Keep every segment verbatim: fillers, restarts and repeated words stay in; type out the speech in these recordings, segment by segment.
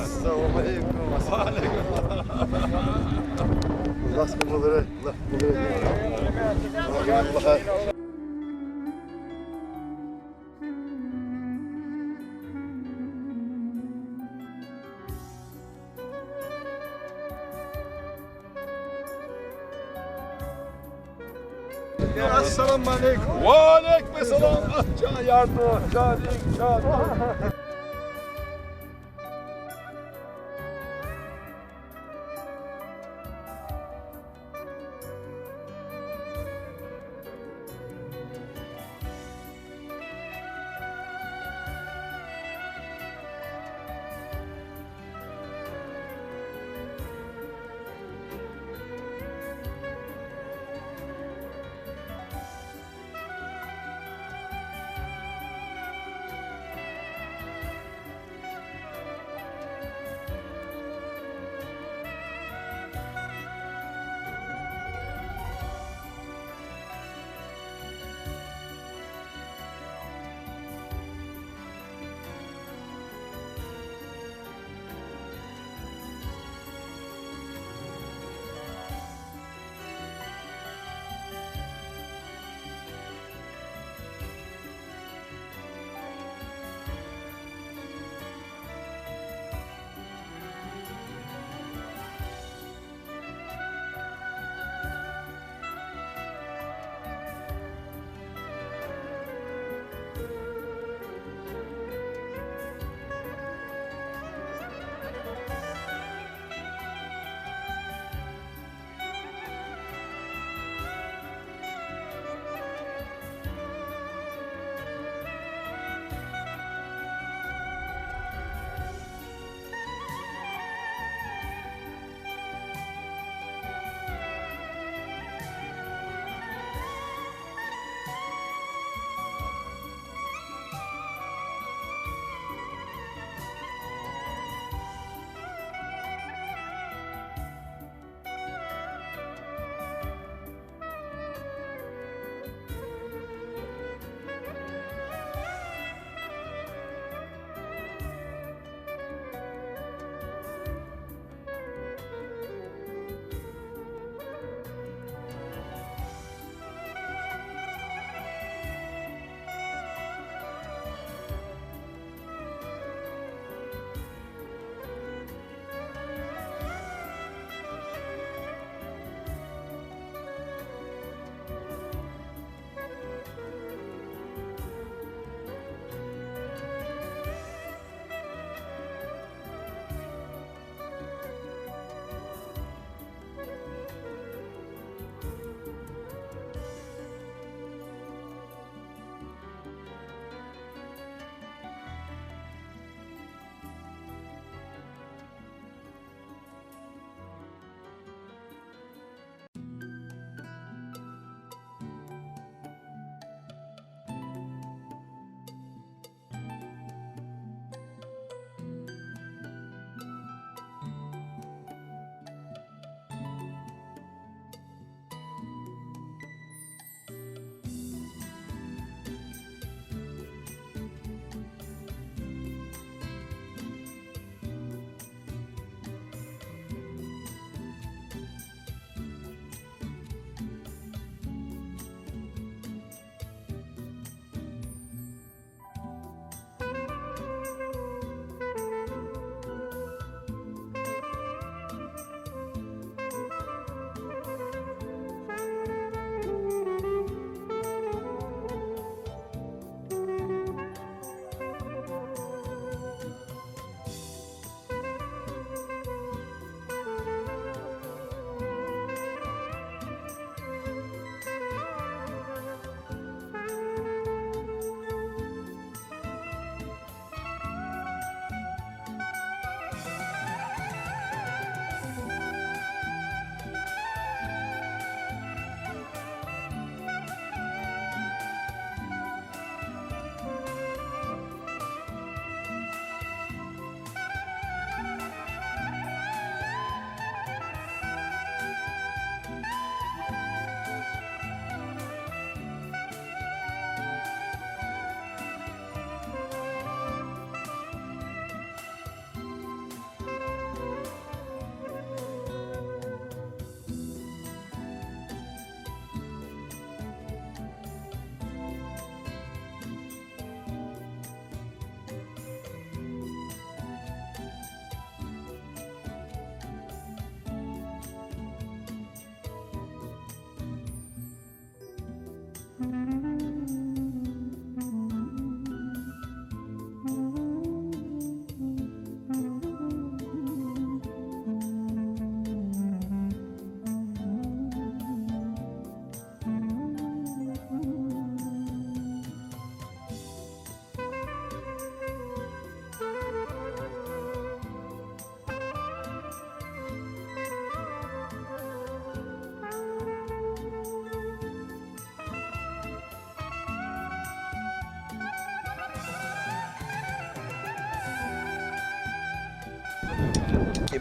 Салам алейкум. Ва алейкум. Аллагь сагъ хьуй, Аллагь. Ассаламу алейкум. Ва алейкум ассалам. Чан яртӏа, чан рикӏ, чан.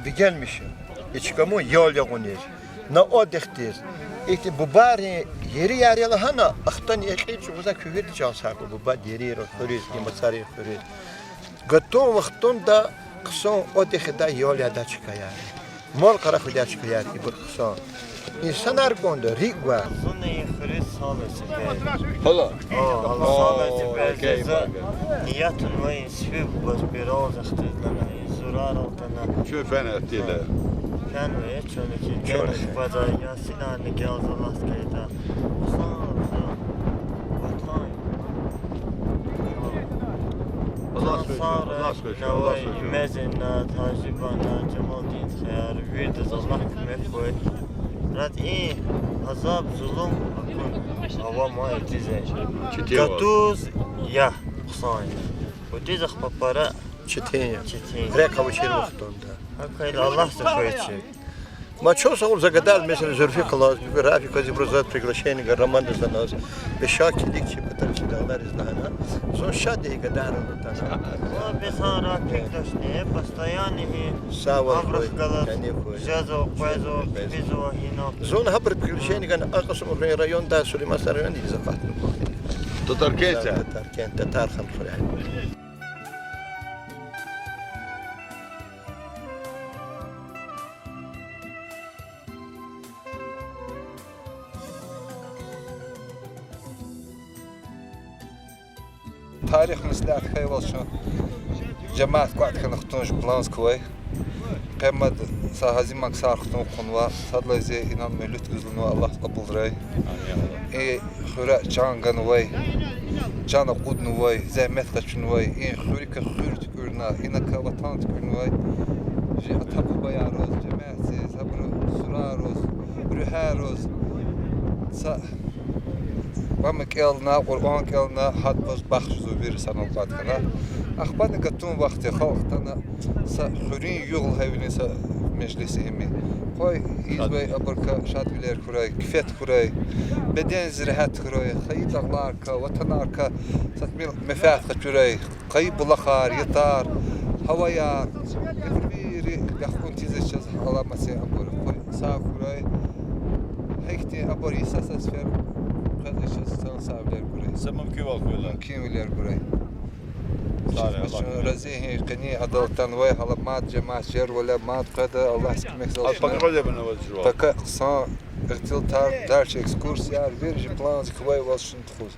Бегенмиш я. Ичкамун ял ягъуниз, на отдыхдиз. Ихьтин бубайрин ерияр я лагьана, ахтани экъечӀ гъуьза куь вирида чан сагъ хьуй, бубадин ерийра хуьруьз, и мацарин хуьруьз. Гатун вахтунда хъсан отдых ийидай ял ядай чкаяр, мал-къара хуьдай чкаяр ибур хъсан. Инсанар кӀанда, рикӀ гва. Зунни хуьруьз сала сифер. Гьала? О, гьала сала сифер. Зун ниятунвай сифи бубаз пирал захъ тийиз лагьана, зурарал атана. Чун фена тида. Фенва, чуни ки, чуни. Фена бубаза Ясинарни гелза лас гайда. Хъсан, хъсан. Ватан. Аллагь сагъ хьуй, Аллагь сагъ хьуй, Аллагь сагъ хьуй. Мезинна, Тажибанна, Жамалдин хияр, вирдаз Аллагь куьмек хьуй. Рат и азаб, зулум акун авама итизе. Четин ваз. Гатуз я, хъсан я. Итиз ахпа пара четин я. Четин. Рекъ авачир вахтунда. Гьакайла Аллагьди хвейчи. Ма чун сагъул за гадар, месела, Зульфикъалаз, Рафикъаз ибуруз заз приглашение гана, романдиз ганаз. Бес ша килигчи патарчи дагълариз лагьана. Зун шад я и гадарал атана. Ва бес гьа Рафикъдашни, постоянно гьи. Сагъ ва къуй, абурухъ галаз къени хьуй. Жезва, къвезва, къвезва, къвезва гьина. Зун гьабур приглашение гана, Акьсумхуьруьн районда, Сулейман Стальский районда, из акъатна. Татаркент. Татаркент, Татархан хуьряй. Тарих меслят хьайивал чун жемят кӀватӀ хьана хтун планза квай. Къе мад са гьазимак сар хтун хъувунва, садлагьай зи инал муьгьлет гузлунва, Аллагьди кьабулрай. И хуьре чан ганвай, чан акъуднавай, зегьмет къачунвай, и хуьруька хуьр туькӀуьрна, инак ватан туькӀуьрнавай жи ата-бубаяриз, жемятриз, абурун сурариз, руьгьериз са мама кӀелна, Къуръан кӀелна, гьадаз бахшзава вири санал кӀватӀ хьана. Ахпани гатун вахт я, халкь атана, са хуьруьн югъ лагьайвилин са межлис ийимир. Къуй ийизвай абурукай шадвилер хьурай, кеф хьурай, бедендиз регьят хьурай, хайи дагъларикай, ватанрикай са тӀимил менфят къачурай, къайи булахар, ятар, гьаваяр, ибур вири гаф кьун тийизвач чаз, аламат я абур. Къуй сагъ хьурай. Гьихьтин абур йиса са сефер къвезвач чаз, сагъвилер гурай. Са мумкинвал хьуйла. Мумкинвилер гурай. Сагърай, Аллагь куьмек. Рази я, къени адал атанвай, гьала мад жемят жервал я, мад къведа, Аллагьди куьмек залда. Пака хъсан, ихтилатар, дальше экскурсияр, вири жи планзик хьайивал чун тухуз.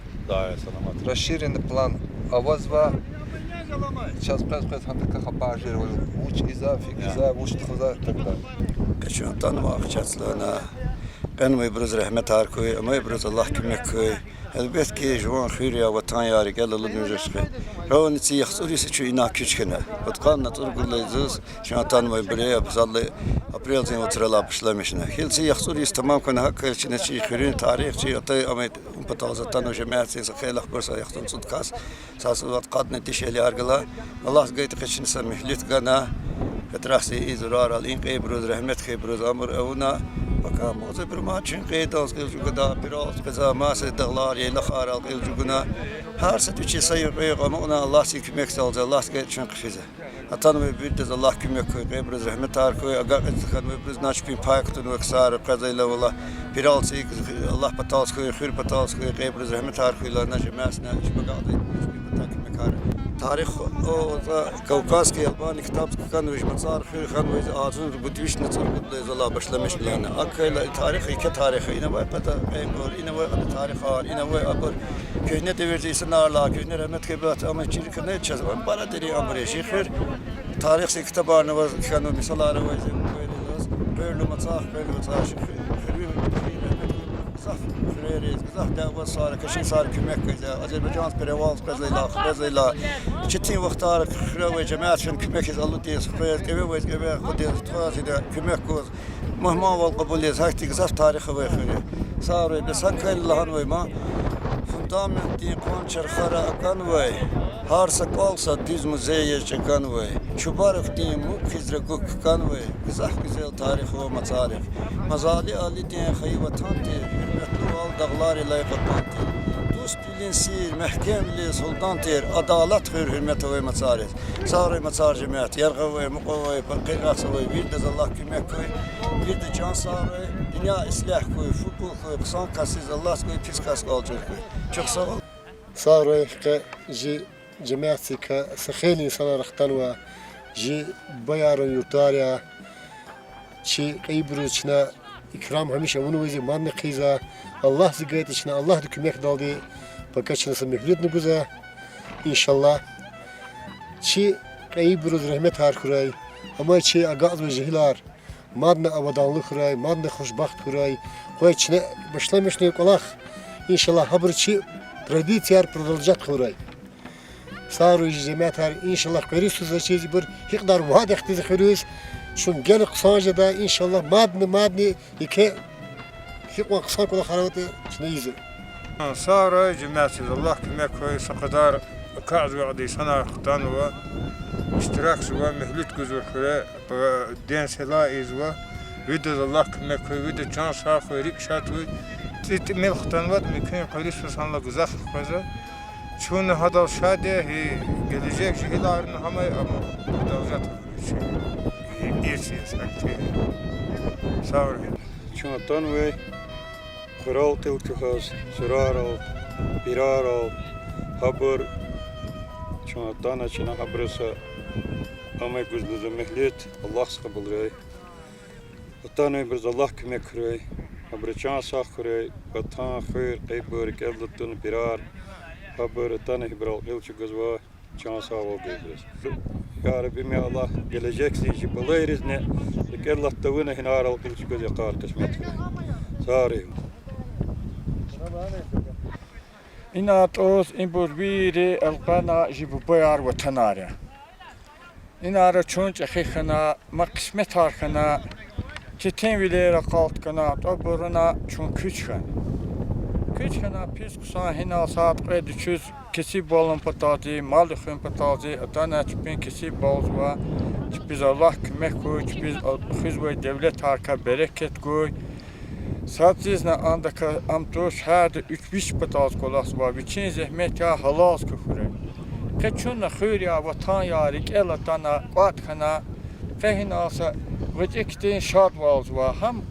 Расширенный план авазва. Чаз къвез-къвез гьадакай хабар жервал, вуч ийизва, фикир ийизва, вуч тухузва и так далее. Къе чун атанвай ахчацлана, кьенвайбуруз регьметар хьуй, амайбуруз Аллагьди куьмек хьуй. Гьелбетда, жуван хуьр я, ватан я, рикӀел алудмишзавай. Ровно ци яхцӀур йис я чун ина куьч хьана. Пудкъанни цӀуругуд лагьай йисуз чун атанвайбур я, абсалла апрелдин вацралай башламишна. Гила ци яхцӀур йис тамам хьана, гьакӀ чна чи хуьруьн тарих, чи атай-амай патал атанвай жемятдин са хейлахбур, са яхцӀурни цӀуд кас, са суват кьадна дишегьлияр гала. Аллагьди гайитӀа къе чна са муьгьлет гана. Петрахъ зи и зурарал, и кьейибуруз, регьмет хьайибуруз абур авуна. Пака мазабур ма чун кьейидалди кьил чӀугвада, пиралди кьилиз, маса дагълар, яйлахарал кьил чӀугуна. Гьар сад вичи са юкьве-юкь амукьна, Аллагьдин куьмекдалди, Аллагьди гайитӀа чун хъфизва. Атанвайбуруз Аллагьди куьмек хьуй, кьейибуруз регьметар хьуй, агакьиз хьанвайбуруз, начпин пай кутунвай ксар къвезва, Аллагь пиралди, Аллагь паталди хьуй, хуьр паталди хьуй, кьейибуруз регьметар хьуй лагьана жемятдини, жи агакьдай, жи патай куьмекар. Тарих, о, за Кавказский Албания ктаб кхьенва, жи мацӀар хуьр хьанвай, зи агъзурни ругуд вишни цӀуругуд лагьай йисалай башламишна лагьана. АкӀ хьайила и тарих, еке тарих я, ина авай пата кьейибур, ина авай ада тарихар, ина авай абур. Куьгьне девирдин инсанар лагьай, куьгьне регьмет хьайибур, амма чиркуна чаз, ам пара дерин абур я жи хуьр. Тарих зи ктабарни аваз кхьенва, мисалар авай зи кӀвале заз, къвелу мацӀахъ, къвелу вацӀахъ жи хуьр, хуьр, хуьр, Хуьрериз, гзаф дяве сара, кашин сара куьмек гуьзва. Азербайжан перевал къвезва ила, къвезва ила. Четин вахтара хуьре авай жемятдин куьмекиз алудиз, хуьрез кӀеве авай кӀеве акъудиз, тухуз ина куьмек гуз, мугьманвал кьабулиз, гьахьтин гзаф тарих авай хуьре. Сагърай, бес гьакӀ хьайила лагьанвай ман. Фундаментдин къван чархара акӀанвай, гьар са кӀвал са дуьз музей яз чӀаганвай, Чубарукдин муг хьиз рагук кӀанвай, гзаф гуьзел тарих ава Мацарихъ. Мазали Алидин хайи ватан тир, гьуьрметлувал дагъларилай кьакьан тир. Дуствилин сир, мягькемвилин султан тир, адалат хуьр, гьуьрмет авай Мацариз. Сагърай Мацар жемят, яргъа авай, мукьва авай, пакъирахъ авай, виридаз Аллагь куьмек хьуй, вирида чан сагърай, дуьнья ислягь хьуй, фу-пул хьуй, хъсан касдиз Аллагьди гуй, пис касдиз алчур хьуй. Чухсагъул. Сагърай, къе жи жемятдикай са хейлин инсанар хтанва, жи бубайрин юртар я. Чи кьейибуруз чна икрам гьамиша авунвайди, мадни хъийиза. Аллагьди гайитӀа чна, Аллагьди куьмекдалди, пака чна са муьгьлетни гуза, иншаллагь. Чи кьейибуруз регьметар хьурай, амай чи агакьзавай жегьилар мадни абаданлу хьурай, мадни хушбахт хьурай. Къвай чна башламишнай кӀвалах, иншаллагь, гьабуру чи традицияр продолжать хьурай. Сагърай жи жемятар, иншаллагь, къвери сузачиз ибур гьикьван вад яхцӀур хуьруьз, чун гена хъсан жеда, иншаллагь, мадни, мадни еке гьикьван хъсан кӀвалахар аватӀа чна ийизва. Сагърай жемятдиз, Аллагь куьмек хьуй, са кьадар аквазвай инсанар хтанва, иштиракзава, муьгьлет гузва хуьре, ден села ийизва. Виридаз Аллагь куьмек хьуй, вирида чан сагъ хьуй, рикӀ шад хьуй. ЦӀи тӀимил хтанватӀа, муькуьн къвери суз санлай гзаф къвезва. Чун гьадал шад я, гьи гележег жегьиларни гьамай продолжать авурай чи ирс я сагъ тир. Сагърай. Чун атанвай хуьрал кьил чӀугваз, сурарал, пирарал, гьабур, чун атана чна гьабуруз са амай гуз лугьуз муьгьлет, Аллагьди кьабулрай. Атанвайбуруз Аллагь куьмек хьурай, гьабуру чан сагъ хьурай, ватан, хуьр, кьейибур, рикӀел алудун пирар, гьабур атана гьабурал кьил чӀугвазва, чан сагъвал гуй абуруз. Я Рабби, я Аллагь, гележегдин жи балайризни рикӀел алат тавуна гьинарал кьил чӀугваз йикъар къисмет хьурай. Сагърай. Ина тӀуз ибур вири элкъвена жи бубаяр ватанар я. Инара чун чӀехи хьана, ма къисметар хьана, четинвилер акъалтна, тӀвабуруна чун куьч хьана. Куьч хьана, пис хъсан гьинал сад-кьвед-вичиз кесибвалун паталди, мал хуьн паталди, атана чпин кесибвалзава, чпиз Аллагь куьмек хьуй, чпиз хуьзвай девлетарикай берекат гуй. Садзизни андакай ам туш, гьарда вич-вич паталди кӀвалахзава, вичин зегьмет я, гьалалзава хьурай. Къе чун хуьр я, ватан я, рикӀел атана, кӀватӀ хьана, къе гьинал са гъвечӀи хьтин шадвалзава, гьам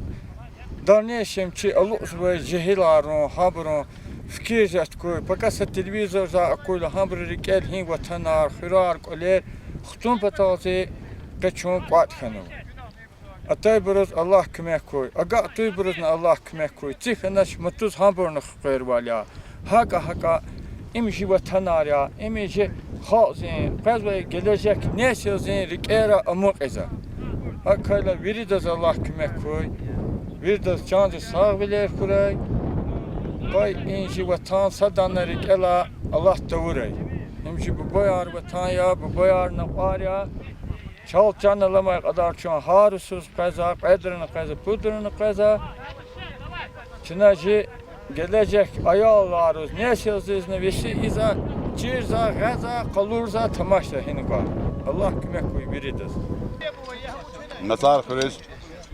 дальнейшем чи алукьзавай жегьилрин, гьабурун фикир жедай хьуй, пака са телевизордай акуйла гьабурун рикӀел гьин ватанар, хуьрер, кӀвалер хтун паталди къе чун кӀватӀ хьанва. Атайбуруз Аллагь куьмек хьуй, агакьдайбурузни Аллагь куьмек хьуй, ци хьанач мутуз гьабурни хкведайвал я. ГьакӀа-гьакӀа им жи ватанар я, им жи халкьдин, къвезвай гележег несилдин рикӀера амукьзава. ГьакӀ хьайила виридаз Аллагь куьмек хьуй, виридаз чандин сагъвилер хьурай. Къвай и жи ватан садани рикӀелай алат тавурай. Им жи бубаяр ватан я, бубаяр накьвар я. Чал чан аламай кьадар чун гьар йисуз къвеза, кьведрани къвеза, пудрани къвеза. Чна жи гележег аялриз, несилдизни веси ийиза, чирза, гъиза, къалурза, тамашза гьина кӀвалах. Аллагь куьмек хьуй виридаз. Мацар хуьруьз,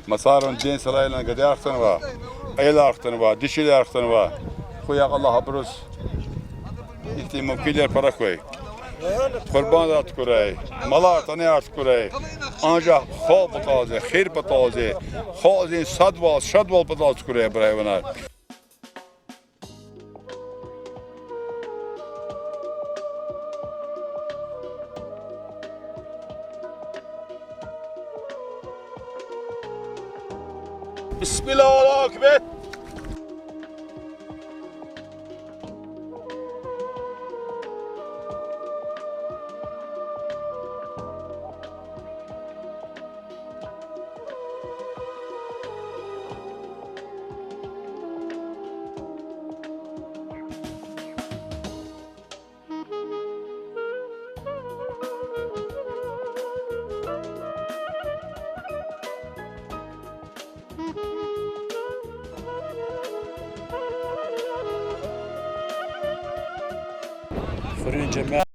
Мацарун дин салайлан гадаяр хтанва, аялар хтанва, дишегьлияр хтанва. Хуьй, я Аллагь, абуруз ихьтин мумкинвилер пара хьуй. Къурбандар тукӀурай, малар, танаяр тукӀурай. Анжах халкь паталди, хийир паталди, халкьдин садвал, шадвал патал тукӀурай абур гьайванар. Бисмиллагь, Аллагьу акбар. Хуьруьн жемят.